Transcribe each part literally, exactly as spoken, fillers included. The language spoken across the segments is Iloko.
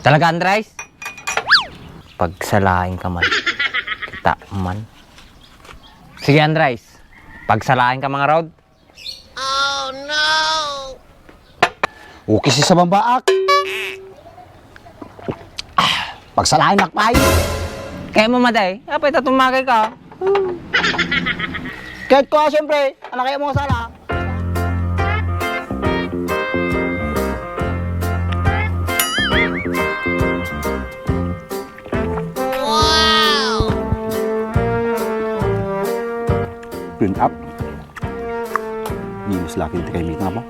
Talaga, Andres? Pagsalain ka man. Kita man. Sige, Andres. Pagsalain ka man ngarud. Oh, no! Ukis ti sabambaak. Ah, pagsalain nak pay. Kayatmo, Maday? Apay ta tumagay ka? Kayatko, ah, siyempre. Ano kaya mo sala? Wow! Clean up. Imus lakin ti kay Mita mo.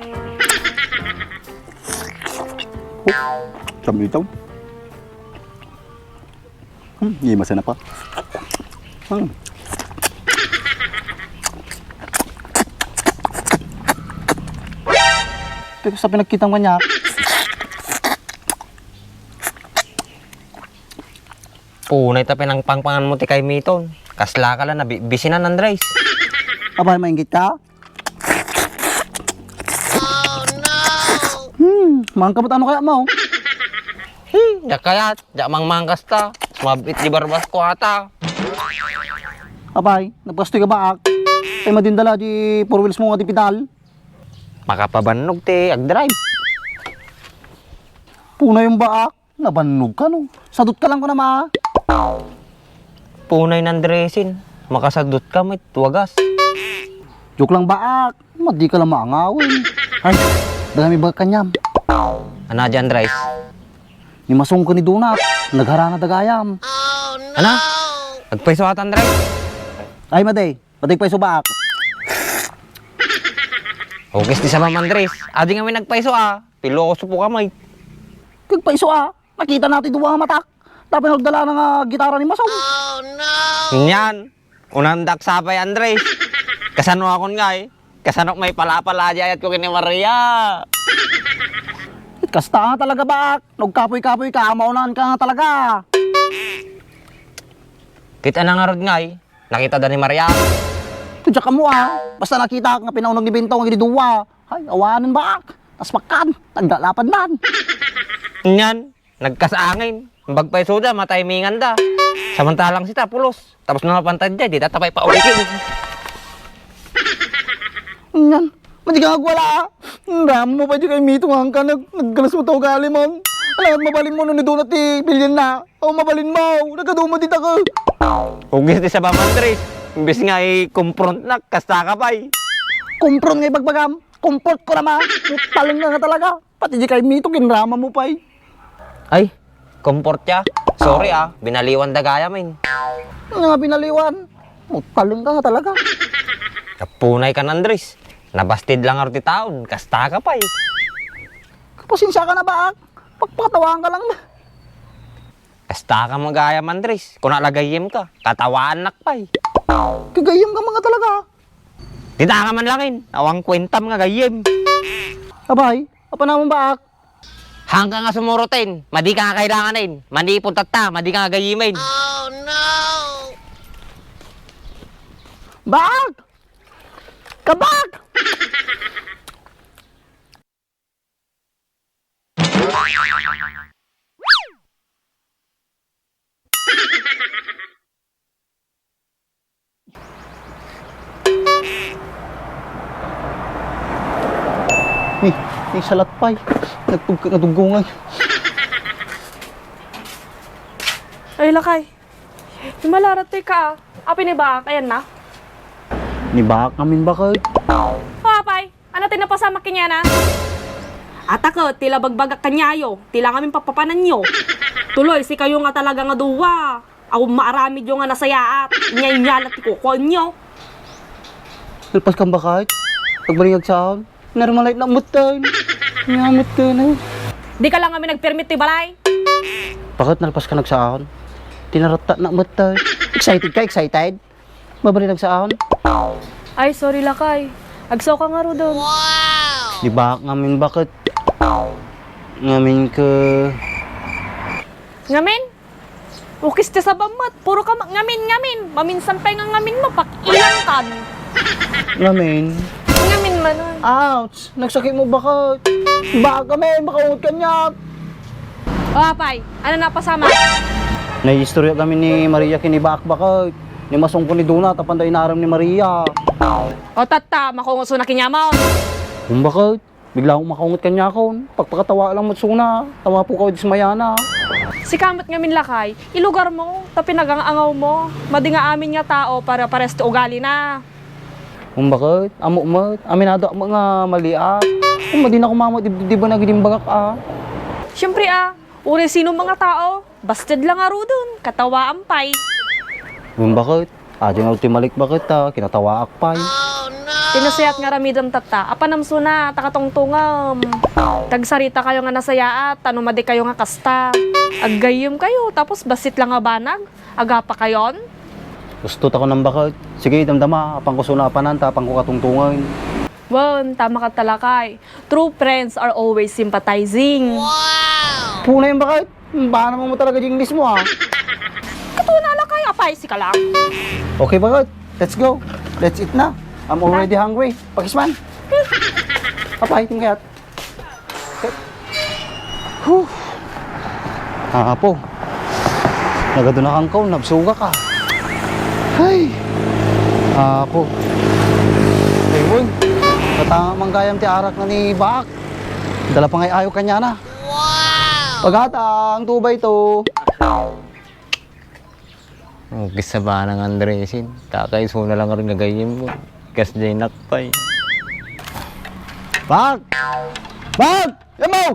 Oh, sabi ito. Hmm, imas na pa. Hmm. Pero sa pinagkitang kanya, Punay ta pinangpangpangan mo ti kay Miton. Kasla ka la, nabi-, bisinan, Andres. Abay, mainggit ka? Hmm, mangkabot ano kaya mo? Hmm, diak kayat, diak mangmangkasta. Sumabit di barbas ko ata. Abay, nagpastoy ka baak? Ay, madindala di four wheels mo nga di pedal. Makapabannog ti agdrive. Punay yung baak. Nabannog ka, no? Sadot ka lang ko na, ma. Punay nan dressing. Makasadot ka, met wagas. Joke lang, baak. Madi ka lang maangawin. Ay, dagami ba kanyam? Ana, Andres? Ni Masong ko ni Donut. Nagharana dagayam. Ana? Nagpaiso ata, Andres? Ay, madi. Pati paiso baak. Ukis ti sabam, Andres. Adi nga may nagpaiso, ah. Piloso po ka, may. Kagpaiso, ah. Nakita natin duwa nga matak. Tapos nagdala na nga gitara ni Masong. Nyan. Unandak sapay, Andres. Kasano akon nga, eh? Kasanok may palapala di ayat ko kini Maria. Kasta nga talaga, baak. Nagkapoy-kapoy ka, maunahan ka nga talaga. Kita na nga rod nga, eh. Nakita da ni Maria. Tudyak kamo, ah. Basta nakita nga pinaunag ni Bintong nga giniduwa. Ay, awanen baak. Tas makan. Nagdalapan dan. Nyan, nagkasangin. Bagpay suda, mataymingan da. Samantalang sita, pulos. Tapos na mapantad dyan, di tatapay pa ulitin. Nyan, madi ka nga agwala, ah. Ramo pa di kay Mito nga angka nag-, naggalas mo tao gali man. Alangan mabalin mo no ni Donut ti pilyen na. O mabalin mo, nagkaduma di taka. Ugis ti sabam, Andres. Imbis nga i-confront na, kasta ka pay. Confront nga ibagbagam. Comfort ko naman. Taleng nga talaga. Pati di kay Mito, kinrama mo pay. Ay, comfort ya. Sorry ah, binaliwan da gayam. Nga binaliwan? Taleng ka nga talaga. Kapunay kan, Andres. Nabasted lang ti taon. Kasta ka pay. Kapasensya ka na ba? Pagpatawahan ka lang. Kasta ka magayam, Andres. Kuna la gayyem ka, katawaannak pay. Kagayyem ka man nga talaga. Dita ka man langin, awan kuentam nga gayyem. Abay, apan naman baak? Hangka nga sumuroten, madi ka nga kailanganen. Manipod tatta, madi ka nga gayyemen. Baak! Kabak! Ni, ni salat pay. Nagtug-, natugungay. Ay, lakay. Malarat ti ka, ah. Apay ni baak, ayan na? Ni baak ngamin baket. O, apay. Ano ti napasamak kaniana? Ata ket, ti la bagbagak kaniayo, ti la ngamin papapananyo. Tuloy, sikayo nga talaga nga duwa. Awan maaramidyo nga nasayaat, inya-inya la ti kukuanyo. Nalpas kan baket? Agbalin agsaon? Narmalay na mutten. Nga mutten, eh. Di ka lang ngamin nagpermit ti balay? Baket nalpas kan agsaon? Tinaratta na mutten. Excited ka, excited? Mabalin agsaon? Ay, sorry, lakay. Agsaw ka ngaruden. Di baak ngamin baket? Ngamin ke. Ngamin? Ukis ti sabam met. Puro ka ma-, ngamin, ngamin. Maminsan pay nga ngamin mo, pakilang kan. Ngamin? Ngamin man, ah. Ouch! Nagsakit mo baket? Baak ngamin, makaungot kaniak. O, apay, ania napasamak? Naiistorya kami ni Maria ken ni Baak, baket. Ni masungko ni Dona, tapno inarem ni Maria. O, tatta, makungot sona kaniamon. Wen, baket. Bigla akong makaunget kaniakon. Pagpakatawa lang met sona. Tama po kayo dismayana. Sika met ngamin, lakay, ilugar mo, ta pinagang-angaw mo. Madi nga amin nga tao, pare-pares ti ugalina. Wen, baket, ammok met, aminado ak met nga maliak. Wen, madi na kumama, di, di ba nagdimbagak, a? Siyempre, a, uray sino nga tao, basted lang ngaruden, katawaan pay. Wen, baket, adi nga ti malik, baket, a, kinatawaak pay. Ti nasayaat nga aramidem, tatta, apanem sona, ta katungtungem. Tagsarita kayo nga nasayaat, ta no madi kayo nga kasta. Aggayyem kayo, tapos bassit lang nga banag. Agapa kayon? Gusto ta ko nang baket. Sige, damdama, apanko sona apanan, ta apanko katungtungan. Wen, tama ka, lakay. True friends are always sympathizing. Wow! Punay ang baket. Bana mo talaga di English mo, ha? Katuna, lakay, apay, sika lang. Okay, baket. Let's go. Let's eat na. I'm already hungry. Pakisman. Apay, tingkayat. Huh. Apo. Nagadu na kangkaw, nabsugak, a. Ay. Apo. Ay, wen. Katanga man gayam ti arak na ni Baak. Dala pa ngay ayo kaniana. Wow! Pagatang, two by two. O, kisa ba nang Andresin? Kakaiso na lang rin nga gayyem ko. Kas jay nakpay. Baak! Baak! Yamaw!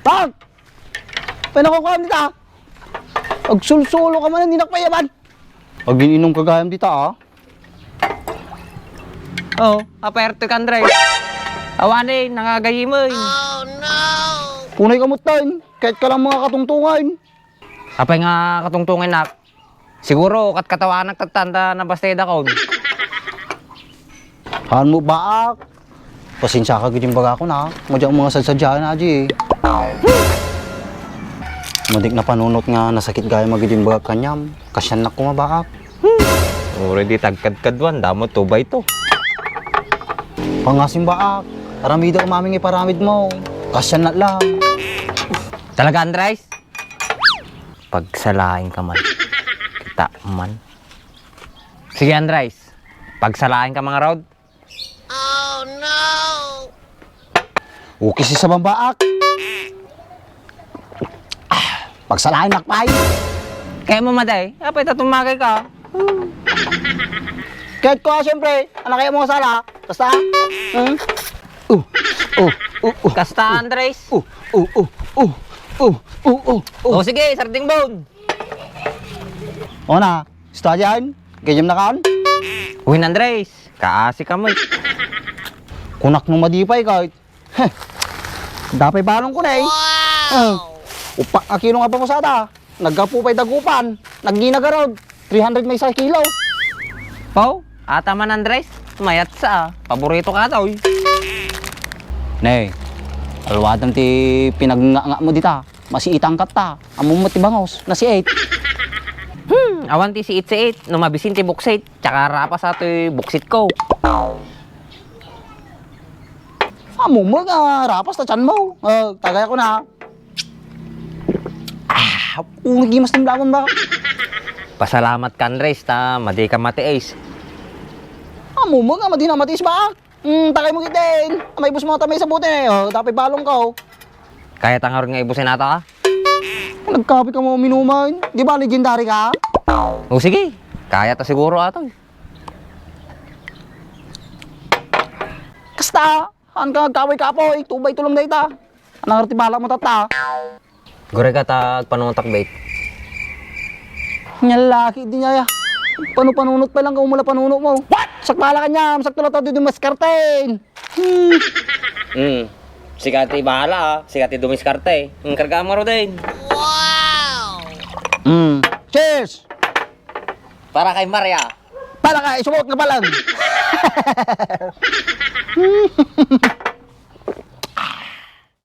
Baak! Pinakukuha dita! Agsulsulo ka man, hindi nakpayaban! Agin-inom ka gayam dita, a? O, aperto ka, Andres. Awanen, nangagayyem, oy. Punay ka mutten. Kahit ka lang mga katungtungan. Apay nga katungtungan, nak? Siguro, katkatawanak tatta, ta nabastedakon. Haan mo, Baak. Pasensiaka gidi imbagakon, a. Madiak mga sadsadsaen, aji. Madik napanunot nga nasakit gayam gidi imbagak kaniam. Kasiannak koma, Baak. Uray di tagkadkaduan, damo two by two. Pangasim, Baak. Aramidek amin nga iparamid mo. Kasiannak lang. Talaga, Andres? Pagsalaing ka man. Kita man. Sige, Andres. Pagsalaing ka man ngarud. Oh, no! Ukis ti sabang, Baak. Ah, pagsalaing nakpay. Kaya mo, maday. Apay ta tumagay ka. Kahit ko, siyempre, anak kaya mo sala. Basta, hmm? Uh, uh, uh, uh, Kasta, uh, Andres. Uh, uh, uh, uh, uh, uh, uh, uh. O, sige, sarding bone. O na, gusto ka dyan? Ganyan na kan? Uy, Andres, kaasi ka mo. Kunak mo madipay ka. Heh. Dapay balong ko na eh. Wow! Ah, upak nga kilo nga bangus ata. Naggapu pay dagupan. Nagnginagarod. Three hundred may sa kilo. Pau, ata man, Andres. Mayat sa, ah. Paborito ka ata, uy. Ne, alwadam ti pinagnganga mo dita. Masiitang katta. Ammom met ti bangus. Nasiit. Hmm, awan ti siit-siit. No mabisin ti buksit. Tsaka rapas atoy buksit ko. Ammom nga rapas ta tiyan mo. Ah, tagay ako na. Ah, uneg mas timlaman ba? Pasalamat ka, Andres, ta madi ka matiis. Ammom nga madi na matiis ba? Hmm, tagay mo gid din. May bus mo ta may sabutin eh. Oh, tapay balong ka, oh. Kaya ta ngarud nga ibusin ata, ah? Nagkape ka mo minuman. Di ba legendary ka? O sige, kaya ta siguro atoy. Kasta, haan ka agkaway kapoy, two by two lang dayta. Anang arti bala mo tatta? Gure ka ta agpanunotak, bait. Nya laki di niya ya. Panu-panunot pa lang ka umula panuno mo. What? Sakbala ka niya, sakto lang tayo dumaskarten. Hmm. Hmm. Sika ti bahala, ah. Sika ti dumiskarte. Hmm, karga mo, Rodin. Wow! Hmm. Cheers! Para kay Maria. Para kay sumot nga palag.